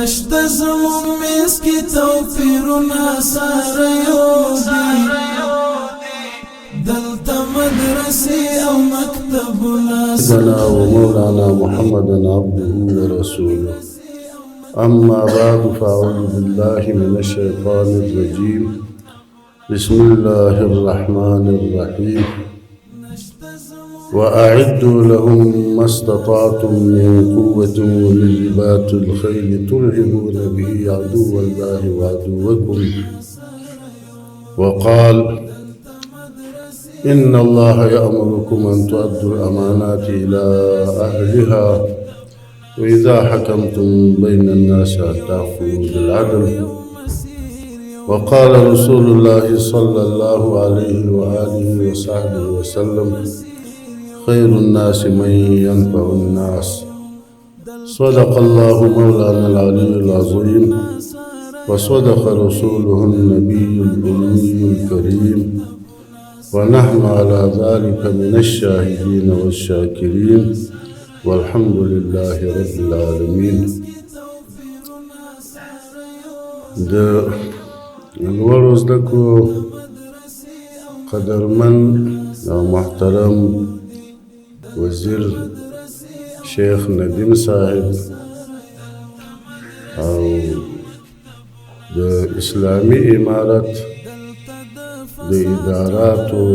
نشته زموږ منځ کې توپیرونه، سره یو دي. دلته مدرسې او مکتبونه. سيدنا ومولانا محمدا عبده ورسوله، أما بعد، فأعوذ بالله من الشيطان الرجيم، بسم الله الرحمن الرحيم، وأعدوا لهم ما استطعتم من قوة ومن رباط الخيل ترهبون به عدو الله وعدوكم. وقال: إن الله يأمركم أن تؤدوا الأمانات إلى أهلها وإذا حكمتم بين الناس أن تحكموا بالعدل. وقال رسول الله صلى الله عليه وآله وصحبه وسلم: خير الناس من ينفع الناس. صدق الله مولانا العلي العظيم وصدق رسوله النبي الأمي الكريم، ونحن على ذلك من الشاهدين والشاكرين، والحمد لله رب العالمين. د لوړو زده کړو قدرمن او محترم وزیر شیخ ندیم صاحب او د اسلامي امارت د اداراتو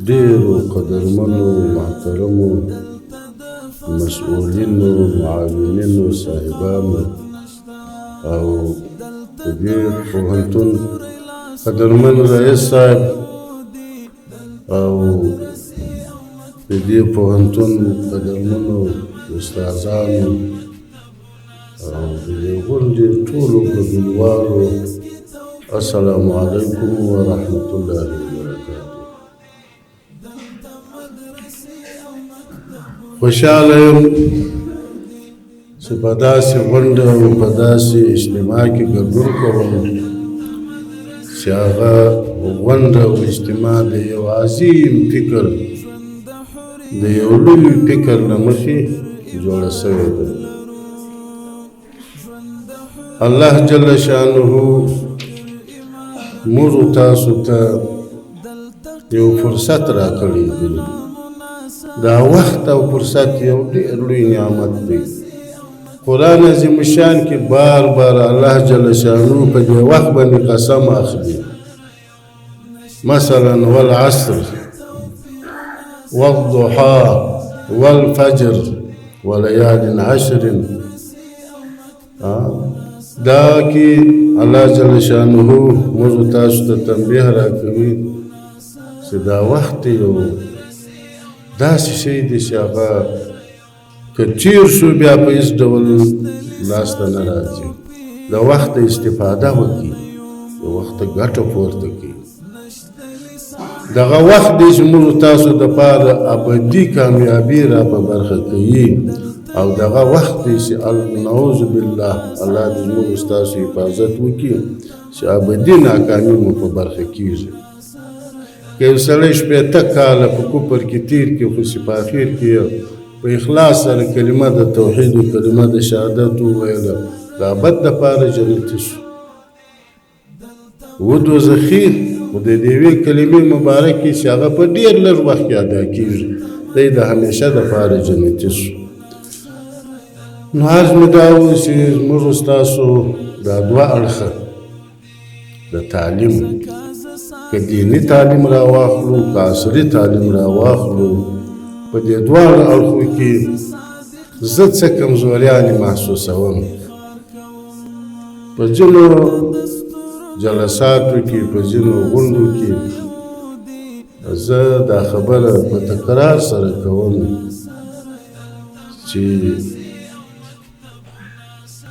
ډېرو قدرمنو محترمو مسؤلینو، معاونینو صاحبانو او د دې پوهنتون قدرمن رئیس صاحب او د دې پوهنتون قدرمنو استادانو او د دې غونډې ټولو ګډونوالو، السلام علیکم ورحمت الله وبرکاته. خوشحاله یم چې په داسې غونډه او په داسې اجتماع کې ګډون کوم چې هغه غونډه او اجتماع د یو عظیم فکر، د یو لوی فکر له مخې جوړه شوې ده. الله جل شانه موږ تاسو ته یو فرصت راکړی دی. دا وخت او فرصت یو ډېر لوی نعمت دی. قرآن عظیم شان کې بار بار الله جل شانه په دې وخت باندې قسم اخلي، مثلا والعصر والضحى والفجر وليال عشر. دا کې الله جل شانه موږ تاسو ته تنبیه راکوي چې دا وخت یو داسې شی دی چې هغه که تېر شو، بیا په هېڅ ډول لاسته نه راځي. د وخت استفاده وکړي، د وخت ګټه پورته کړي. دغه وخت دی چې موږ تاسو دپاره ابدي کامیابي را په برخه کوي او دغه وخت دی چې، نعوذ بالله، الله دې موږ ستاسو حفاظت وکړي، چې ابدي ناکامي مو په برخه کیږي. که یو سړی 60 کاله په کفر کې تیر کړي، خو چې په اخر کې په اخلاص سره کلمه د توحید او کلمه د شهادت وویله، د ابد دپاره جنتي شو. و دوزخي، خو د دې یوې کلمې مبارکې چې هغه په ډېر لږ وخت کې ادا کېږي، دی د همیشه دپاره جنتي شو. نو عرض مې دا و چې موږ ستاسو دا دوه اړخه د تعلیم، که دیني تعلیم را واخلو، که عصري تعلیم را واخلو، په دې دواړو اړخو کې زه څه کمزوریانې محسوسوم. په ځینو جلساتو کې، په ځینو غونډو کې زه دا خبره په تکرار سره کوم چې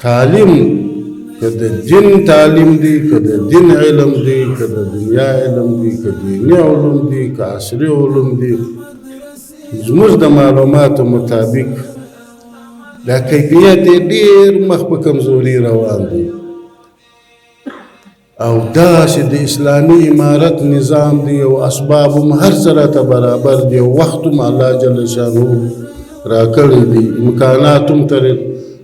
تعلیم، که د دین تعلیم دی، که د دین علم دی، که د دنیا علم دی، که دیني علوم دی، که عصري علوم دی، زموږ د معلوماتو مطابق دا کیفیت یې ډېر مخ په کمزوري روان دی. او داسې د اسلامي امارت نظام دی او اسباب هم هر څه راته برابر دی او وخت هم الله جل شانه راکړی دی، امکانات هم تر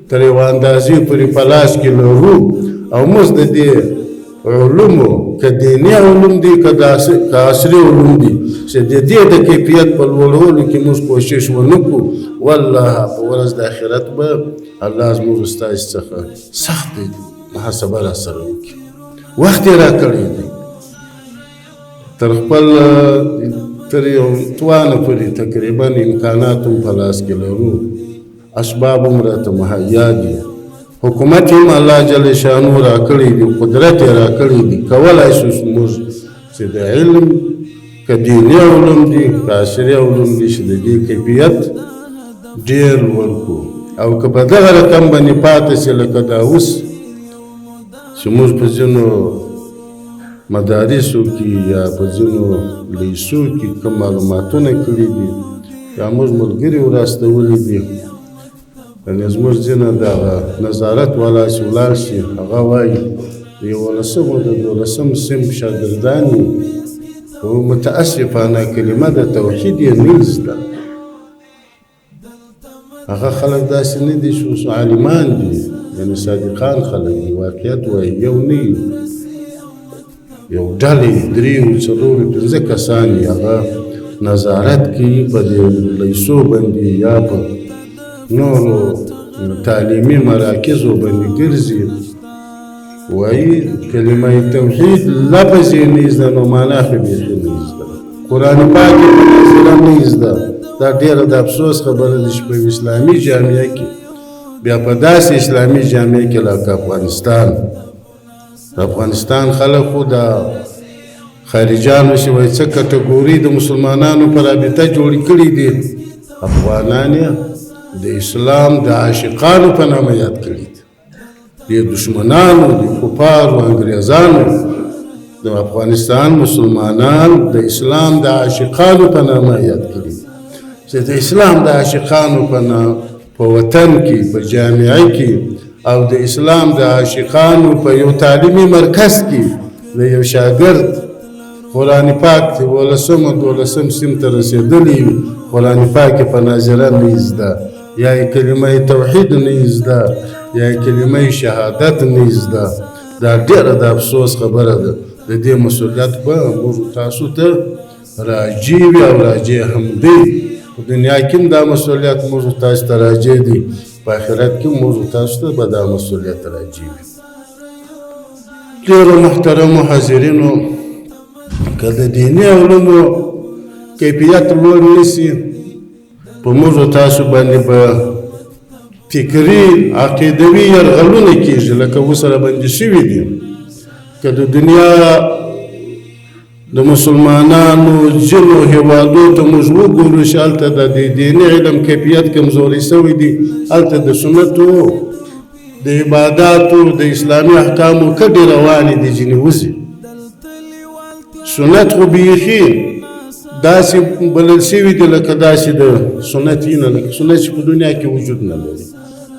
تر یوه اندازې پورې په لاس کې لرو، او موږ د دې علومو که دیني علوم دي که عصري علوم دي چې د دې د کیفیت په لوړولو کې موږ کوشش ونه کړو، والله په ورځ د آخرت به الله زموږ ستاسو څخه سخت محاسبه را سره وکړي. وخت یې راکړی دی، تر خپل تر یو توانه پورې تقریبا امکانات هم په لاس کې لرو، اسباب هم راته مهیا دي، حکومت هم الله جل شانو راکړی دی، قدرت یې راکړی دی، کولای شو موږ چې د علم که دیني علوم دي که عصري علوم دي چې د دې کیفیت ډېر لوړ کړو. او که په دغه رقم باندې پاتې شي لکه دا اوس چې موږ په ځینو مدارسو کې یا په ځینو لیسو کې کوم معلوماتونه کړي دي یا موږ ملګري وراستولي دي، یعنې زموږ ځینه دغه نظارت والا چې ولاړ شي هغه وایي د یولسم او د دولسم صنف شاګردان یې، خو متاسفانه کلمه د توحید یې نه زده. هغه خلک داسې نه دي چې اوس عالمان دي، یعنې صادقان خلک دي، واقعیت وایي، یو نه یو، یو ډلې درېیو څلورو پنځه کسان یې هغه نظارت کوي په دې لیسو باندې یا په نورو تعلیمي مراکزو باندې ګرځي، وایي کلمه توحید لفظ یې نه زده نو معنا خو بیخي نه زده، قرآن پاک یې په ناظره نه زده. دا ډېره د افسوس خبره ده چې په اسلامي جامعه کې، بیا په داسې اسلامي جامعه کې لکه افغانستان، د افغانستان خلک خو د خارجانو چې وایي څه کټګوري د مسلمانانو په رابطه جوړې کړي دي، افغانان یې د اسلام د عاشقانو په نامه یاد کړي دي. د دشمنانو، د کفارو، انګریزانو د افغانستان مسلمانان د اسلام د عاشقانو په نامه یاد کړي دي، چې د اسلام د عاشقانو په نامه په وطن کې، په جامعه کې، او د اسلام د عاشقانو په یو تعلیمي مرکز کې د یو شاګرد قرآن پاک یولسم او دولسم سیم ته رسېدلی وي، قرآن پاک یې په ناظره نه زده، یا یې کلمه توحید نه زده، یا یې کلمه شهادت نه زده. دا ډېره د افسوس خبره ده. د دې مسؤلیت به موږ تاسو ته راجع وي او راجع هم دی. په دنیا کې هم دا مسؤلیت موږ تاسو ته راجع دی، په آخرت کې موږ تاسو ته به دا مسؤلیت راجع وي. ډېرو محترمو حاضرینو، که د دیني علومو کیفیت لوړ نه سي، په موږ تاسو باندې به فکري عقیدوي یرغلونه کېږي لکه اوس راباندې شوي دي. که د دنیا د مسلمانانو ځینو هېوادو ته موږ وګورو چې هلته د دیني علم کیفیت کمزوری شوی دی، هلته د سنتو، د عباداتو، د اسلامي احکامو کډې روانې دي، ځینې وځي. سنت خو بیخي داسې بلل شوي دي لکه داسې د سنت یې نه، لکه سنت چې په دنیا کې وجود نه لري.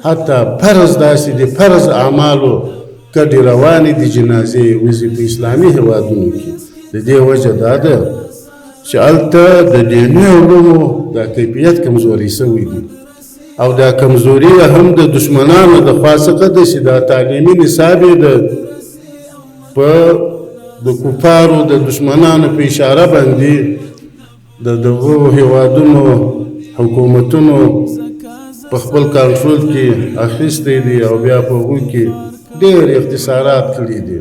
حتی فرض داسې دي، فرض اعمالو کډې روانې دي، جنازې یې وځي په اسلامي هېوادونو کې. د دې وجه دا ده چې هلته د دیني علومو دا کیفیت کمزوری شوی دی، او دا کمزوري هم د دشمنانو د خوا څخه ده چې دا تعلیمي نصاب یې د په د کفارو د دشمنانو په اشاره باندې د دغو هېوادونو حکومتونو په خپل کنټرول کې اخیستی دی، او بیا په هغوی کې ډېر اختصارات کړي دي.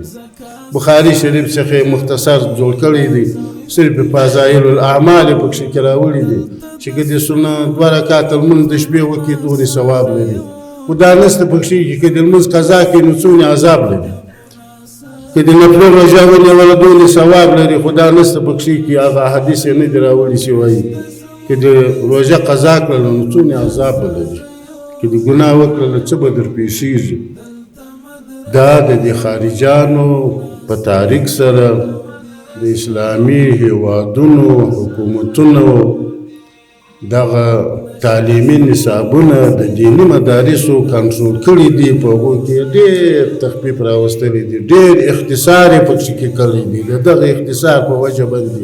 بخاري شریف څخه یې مختصر جوړ کړی دی، صرف فضایل الاعمال یې پکښې کې راوړي دي چې که د سنه دوه رکعته لمونځ د شپې وکړي دونې ثواب لري، خو دا نشته پکښې کې که د لمونځ قضا کوي نو څونې عذاب لري، که د نفلو روژه ونیوله دونې ثواب لري، خو دا نشته پکښې کې هغه احادیث یې نه دي راوړي چې وایي که د روژه قضا کړله نو څونې عذاب به لري، که د ګناه وکړله څه به در پېښېږي. دا د دې خارجانو په تاریخ سره د اسلامي هېوادونو حکومتونو دغه تعلیمي نصابونه د دیني مدارسو کنټرول کړي دي، په هغو کې ډېر تخفیف راوستلی دي، ډېر اختصار یې پکښې کې کړی دی. د دغه اختصار په وجه باندې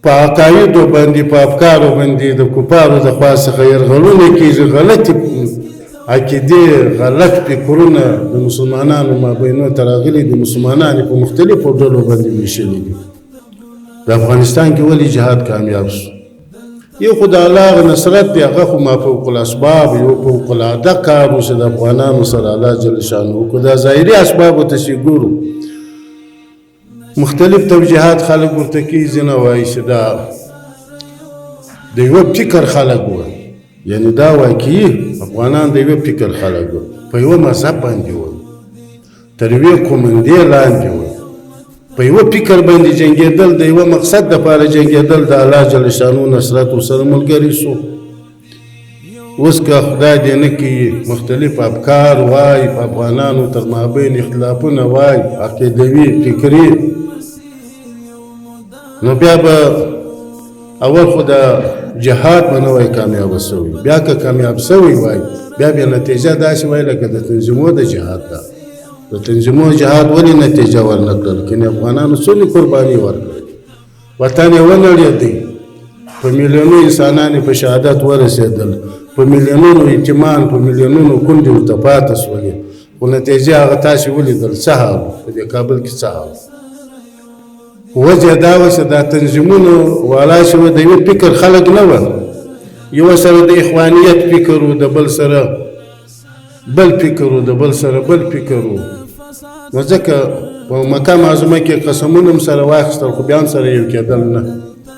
په عقایدو باندې، په افکارو باندې د کفارو د خوا څخه یرغلونه کېږي، غلطې عقیدې، غلط فکرونه د مسلمانانو مابینو ته راغلي دي، مسلمانان یې په مختلفو ډلو باندې ویشلي دي. د افغانستان کې ولې جهاد کامیاب شو؟ یو خو د الله هغه نصرت دی، هغه خو ما فوق الاسباب، یو فوق العاده کار و چې د افغانانو سره الله جل شانه وکړو. دا ظاهري اسبابو ته چې ګورو، مختلف توجیهات خلک ورته کوي. ځینې وایي چې دا د یوه فکر خلک وو، یعنی دا واقعي افغانان د یوه فکر خلک وو، په یوه مذهب باندې وو، تر یوې قومندې لاندې وو، په یوه فکر باندې جنګېدل، د یوه مقصد دپاره جنګېدل، د الله جل شانو نصرت ورسره ملګری سو. اوس که خدای دې نه کړي مختلف افکار وای، په افغانانو تر مابین اختلافونه وای، عقیدوي فکري، نو بیا به اول خو د جهاد به نه وای کامیابه سوی، بیا که کامیاب سوی وای بیا بیا نتیجه داسې وای لکه د تنظیمو د جهاد ده. د تنظیمو جهاد ولې نتیجه ورنه کړل؟ کنې افغانانو څونې قرباني ورکړې، وطن یې ونړېدی، په میلیونونو انسانان یې په شهادت ورسېدل، په میلیونونو یتیمان، په میلیونونو کونډې ورته پاته سولې، خو نتیجه هغه تاسې ولیدل څه حال په دې کابل کې څه حال. وجه دا وه چې دا تنظیمونو والا چې وه د یوه فکر خلک نه وه، یوه سره د اخوانیت فکر و، د بل سره بل فکر و، د بل سره بل فکر و. نو ځکه په مکه معظمه کې قسمونه هم سره واخیستل، خو بیا هم سره یو کېدل نه.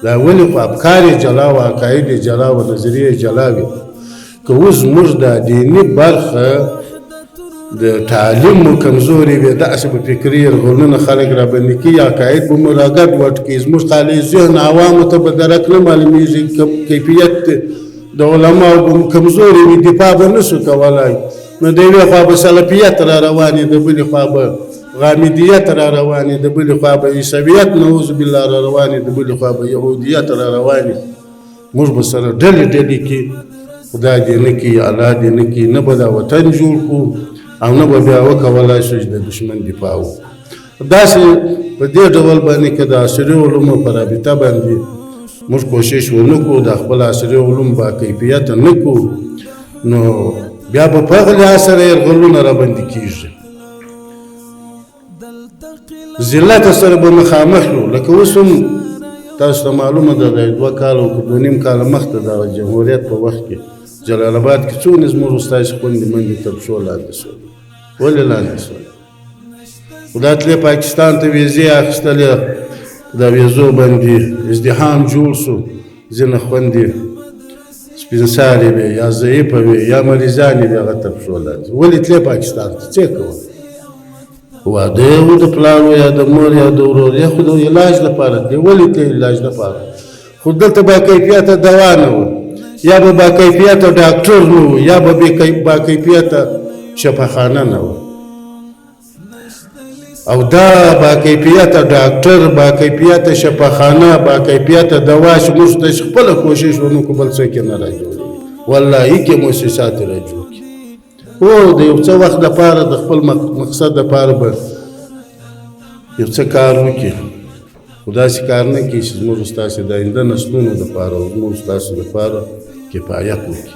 دا ولې؟ خو افکار یې جلا وه، عقاید یې جلا وه، نظریې یې جلا وې. که اوس زموږ دا دیني برخه د تعلیم مو کمزوري وي، داسې به فکري یرغلونه خلک راباندې کوي، عقاید به مو راګډ وډ کوي، زموږ خالي ذهن عوامو ته به درک نه معلومیږي، کیفیت د علماو به مو کمزوري وي، دفاع به نه سو کولی. نو د یوې خوا به سلفیت را روانې، د بلې خوا به غامدیت را روانې، د بلې خوا به عیسویت نعوذ بالله را روانې، د بلې خوا به یهودیت را روانې. موږ به سره ډلې ډلې کې، خدای دې نه کړي، الله دې نه کړي، نه به دا وطن جوړ کړو او نه به بیا وکولای شو چې د دښمن دفاع وکړو. داسې په دې ډول باندې که د عصري علومو په رابطه باندې موږ کوشش ونه کړو، د خپل عصري علوم با کیفیت نه کړو، نو بیا به په هغه لحاظ سره یرغلونه راباندې کېږي، ذلت سره به مخامخ یو. لکه اوس هم تاسو ته معلومه ده، د 2 کاله او که 2.5 کاله مخته د جمهوریت په وخت کې جلال آباد کې څونې زموږ استاد خوندې مندې تر پښو لاندې سولې، ولې لاندې سولې؟ خو دا تلې پاکستان ته ویزې اخیستلې، د ویزو باندې ازدحام جوړ سو، ځینې خوندې سپین سارې وې یا ضعیفه وې یا مریضانې وې، هغه تر پښو لاندې. ولې تلې پاکستان ته؟ څه یې کول؟ واده یې و د پلار و یا د مور یا د ورور، یا خو د علاج لپاره تلې. ولې تلې؟ علاج لپاره. خو دلته با کیفیته دوا نه وه، یا به با کیفیته ډاکټر نه و، یا به با کیفیته شفاخانه نه وه. او دا با کیفیته ډاکټر، با کیفیته شفاخانه، با کیفیته دوا چې موږ ته خپله کوشش ونه کړو، بل څوک یې نه راجوړوي. والله کې موسسات یې راجوړ کړي. هو، د یو څه وخت دپاره، د خپل مقصد دپاره به یو څه کار وکړي، خو داسې کار نه کوي چې زموږ ستاسې د آینده نسلونو دپاره او زموږ ستاسو دپاره کفایت وکړي.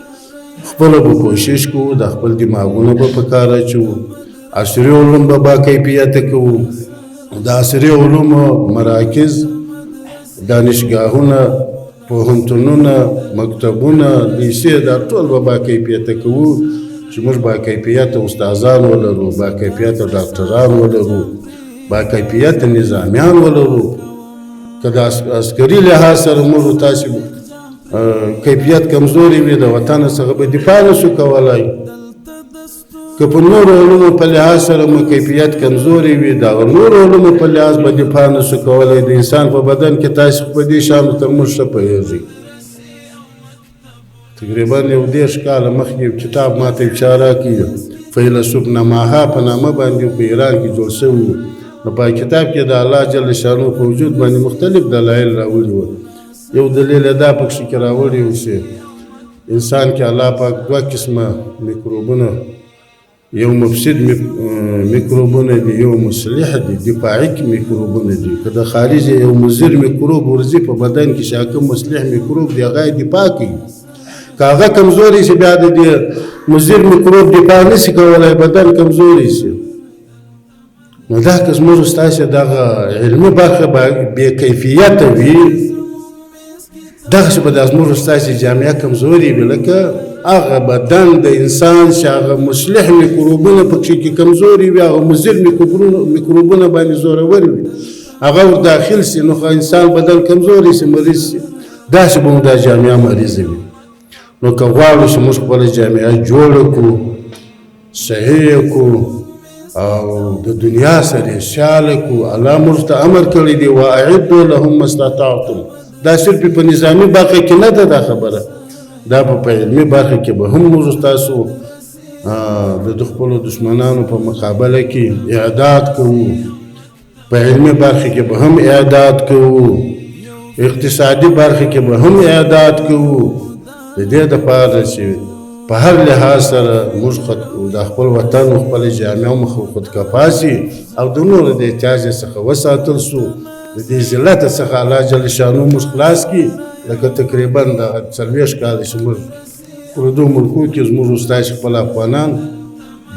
خپله به کوشش کوو، د خپل دماغونه به په کار اچوو، عصري علوم به با کیفیته کوو. د عصري علومو مراکز، دانشګاهونه، پوهنتونونه، مکتبونه، لیسې، دا ټول به با کیفیته کوو چې موږ با کیفیته استادان ولرو، با کیفیته ډاکټران ولرو، با کیفیته نظامیان ولرو. که د عسکري لحاظ سره موږ تاسې کیفیت کمزوري وي، د وطن څخه به دفاع نه شو کولی. که په نورو علومو په لحاظ سره مو کیفیت کمزوري وي، د هغه نورو علومو په لحاظ به دفاع نه شو کولی. د انسان په بدن کې تاسې خو په دې شیانو تر موږ ښه پوهېږئ. تقریبا یو 30 کاله مخکې یو کتاب ماته یو چا راکړي، فیلسوف نماها په نامه باندې په ایران کې جوړ شوی و. نو په کتاب کې د الله جل شانو په وجود باندې مختلف دلایل راوړي وو. یو دلیل یې دا پکښې کې راوړی و چې انسان کې الله پاک 2 قسمه میکروبونه، یو مفسد میکروبونه دي، یو مصلح دي، دفاعي میکروبونه دي. که د خارج یو مضر میکروب ورځي په بدن کې چې هغه مصلح میکروب دی، هغه یې دفاع کوي. که هغه کمزوری شي، بیا د دې مضر میکروب دفاع نه شي کولی، بدن کمزوری شي. نو دا که زموږ ستاسې دغه علمي برخه بې کیفیته وي، دغسې به دا زموږ ستاسې جامعه کمزورې وي. لکه هغه بدن د انسان چې هغه مصلح میکروبونه پکښې کې کمزوري وي، هغه مضر میکروبونه باندې زورور وي، هغه ور داخل شي، نو خو انسان بدن کمزوری شي، مریض شي. داسې به مو دا جامعه مریضه وي. نو که غواړو چې موږ خپله جامعه جوړه کړو، صحیح یې کړو او د دنیا سره یې سیاله کړو، الله موږ ته امر کړی دی واعدوا لهم ما استطعتم. دا صرف په نظامي برخه کې نه ده دا خبره، دا په علمي برخه کې به هم موږ تاسو د خپلو دښمنانو په مقابله کې اعداد کوو، په علمي برخه کې به هم اعداد کوو، اقتصادي برخه کې به هم اعداد کوو. د دې دپاره چې په هر لحاظ سره موږ د خپل وطن او خپلې جامعه مو خودکفا سي او د نورو د احتیاج څخه وساتل سو، د دې ذلت څخه الله جل شانو موږ خلاص کړي. لکه تقریبا دغه 40 کاله چې موږ پردو ملکو کې زموږ ستاسې خپل افغانان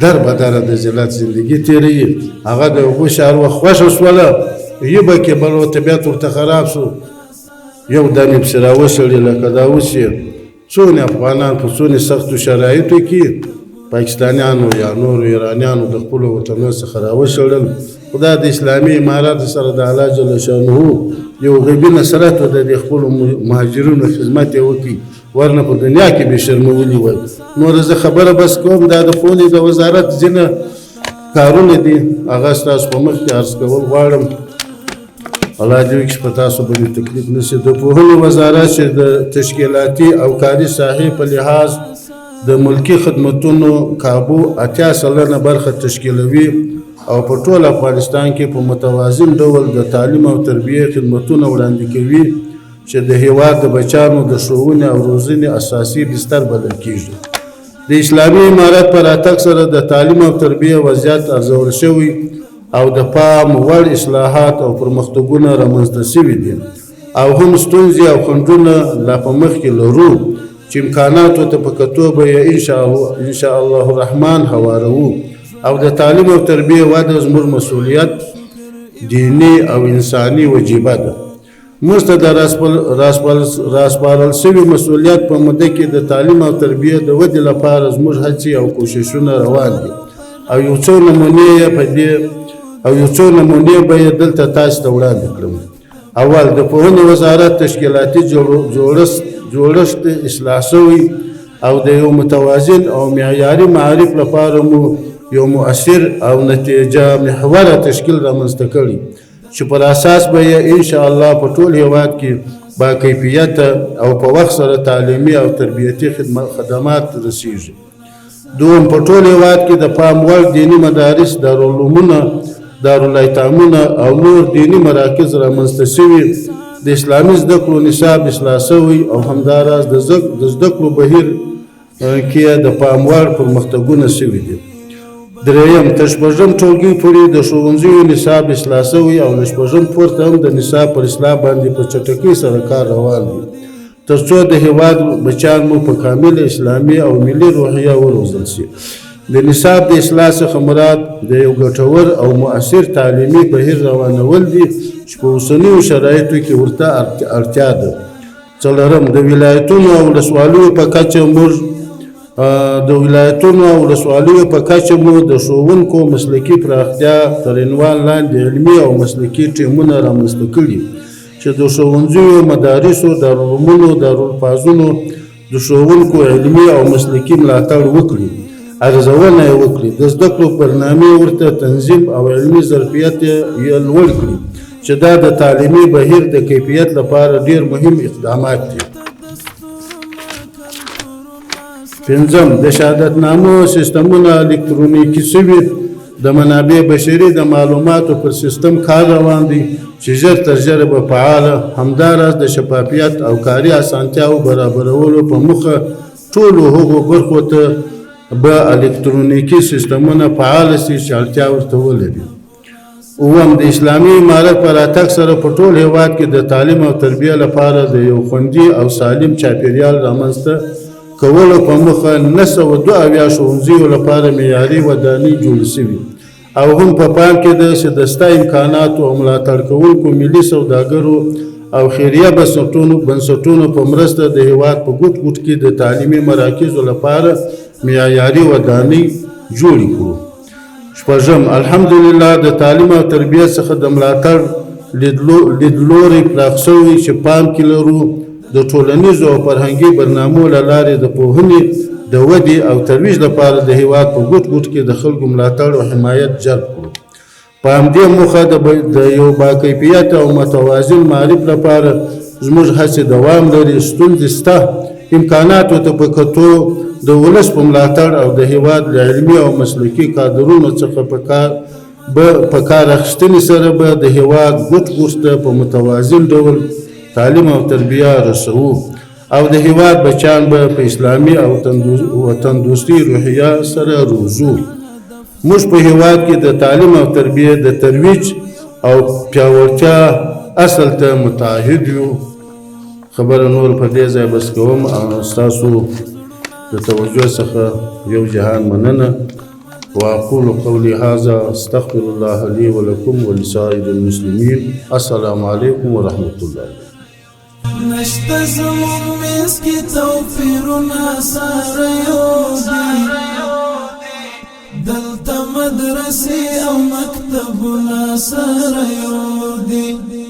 در به دره د ذلت زندګي تېروي، هغه د هغو چې هر وخت خوښه سوله یې به کې بل طبیعت ورته خراب سو، یو دم یې پسې راوشړي. لکه دا اوس یې څونې افغانان په څونې سختو شرایطو کې پاکستانیانو یا نورو ایرانیانو د خپلو وطنو څخه راوشړل. خو دا د اسلامي امارت سره د الله جل شانه یو غیبي نصرت و، د دې خپلو مهاجرینو خدمت یې وکړي، ورنه په دنیا کې بې شرمولي وای. نور زه خبره بس کوم. دا د پوهنې د وزارت ځینې کارونه دي، هغه ستاسو په مخ کې عرض کول غواړم. الله دې وکړي چې په تاسو باندې تکلیف نه شي. د پوهنې وزارت چې د تشکیلاتي او کاري ساحې په لحاظ د ملکي خدمتونو کابو 80% برخه تشکیلوي او په ټول افغانستان کې په متوازن ډول د تعلیم او تربیې خدمتونه وړاندې کوي چې د هیواد د بچانو د ښوونې او روزنې اساسي بستر بلل کیږي. د اسلامي امارت په راتګ سره د تعلیم او تربیې وضعیت ارزول شوی او د پام وړ اصلاحات او پرمختګونه رامنځته شوي دي او هم ستونزې او خنډونه لا په مخ کې لرو چې امکاناتو ته په کتو به یې ان شاء الله الرحمن هواروو. او د تعلیم او تربیې وده زموږ مسؤلیت، دیني او انساني وجیبه ده. موږ ته د راسپارل شوي مسؤلیت په موده کې د تعلیم او تربیې د ودې لپاره زموږ هڅې او کوششونه روان دي او یو څو نمونې یې په دې او یو څو نمونې به یې دلته تاسو ته وړاندې کړم. اول، د پوهنې وزارت تشکیلاتي جوړښت اصلاح شوی او د یو متوازن او معیاري معارف لپاره مو یو مؤثر او نتیجه محوره تشکیل رامنځته کړی چې پر اساس به یې ان شاء الله په ټول هیواد کې با کیفیته او په وخت سره تعلیمي او تربیتي خدمات رسیږي. دوم، په ټول هیواد کې د پام وړ دیني مدارس، دارالعلومونه، دارالایتامونه او نور دیني مراکز رامنځته شوي، د اسلامي زده کړو نصاب اصلاح شوی او همداراز د زده کړو بهیر کې د پام وړ پرمختګونه شوي دي. درېیم، تر شپږم ټولګي پورې د ښوونځیو نصاب اصلاح شوی او له شپږم پورته هم د نصاب پر اصلاح باندې په چټکۍ سره کار روان دی تر څو د هیواد بچیان مو په کامله اسلامي او ملي روحیه وروزل شي. د نصاب د اصلاح څخه مراد د یو ګټور او مؤثر تعلیمي بهیر روانول دي چې په اوسنیو شرایطو کې ورته اړتیا ده. څلورم، د ولایتونو او ولسوالیو په کچه موږ د ولایتونو او ولسوالیو په کچه مو د ښوونکو مسلکي پراختیا تر عنوان لاندې علمي او مسلکي ټیمونه رامنځته کړي چې د ښوونځیو، مدارسو، دارالعلومونو، دارالفاظونو د ښوونکو علمي او مسلکي ملاتړ وکړي، ارزونه یې وکړي، د زده کړو برنامې ورته تنظیم او علمي ظرفیت یې لوړ کړي چې دا د تعلیمي بهیر د کیفیت لپاره ډېر مهم اقدامات دي. پنځم، د شهادتنامو سیستمونه الکترونیکي شوي، د منابع بشري د معلوماتو پر سیستم کار روان دی چې ژر تر ژره به فعاله. همداراز د شفافیت او کاري اسانتیاوو برابرولو په موخه ټولو هغو برخو ته به الکترونیکي سیستمونه فعاله شي چې اړتیا ورته ولري. اووم، د اسلامي امارت په راتګ سره په ټول هیواد کې د تعلیم او تربیې لپاره د یو خوندي او سالم چاپیریال رامنځته کولو په موخه 972 ښوونځیو لپاره معیاري ودانۍ جوړې شوي او هم په پام کې ده چې د شته امکاناتو او ملاتړ کوونکو ملي سوداګرو او خیریه بنسټونو په مرسته د هېواد په ګوټ ګوټ کې د تعلیمي مراکزو لپاره معیاري ودانۍ جوړې کړو. شپږم، الحمدلله د تعلیم او تربیت څخه د ملاتړ لیدلوری پراخ شوی چې پام کې لرو د ټولنیزو او فرهنګي برنامو له لارې د پوهنې د ودې او ترویج لپاره د هېواد په ګوټ ګوټ کې د خلکو ملاتړ او حمایت جلب کړو. په همدې موخه د یو باکیفیته او متوازن معارف لپاره زموږ هڅې دوام لري. ستونزې شته، امکاناتو ته په کتو د ولس په ملاتړ او د هېواد له علمي او مسلکي کادرونو څخه په کار اخیستنې سره به د هېواد ګوټ ګوټ ته په متوازن ډول تعلیم او تربیه رسوو او د هېواد بچیان به په اسلامي او وطندوستي روحیه سره روزو. موږ په هېواد کې د تعلیم او تربیې د ترویج او پیاوړتیا اصل ته متعهد یو. خبره نور په دې ځای بس کوم او ستاسو د توجه څخه یو جهان مننه. واقول قولي هذا استغفر الله لي ولكم ولسائر المسلمين. السلام عليكم ورحمة الله. نشته زموږ منځ کې توپیرونه، سره یو دي. دلته مدرسې او مکتبونه سره یو دي.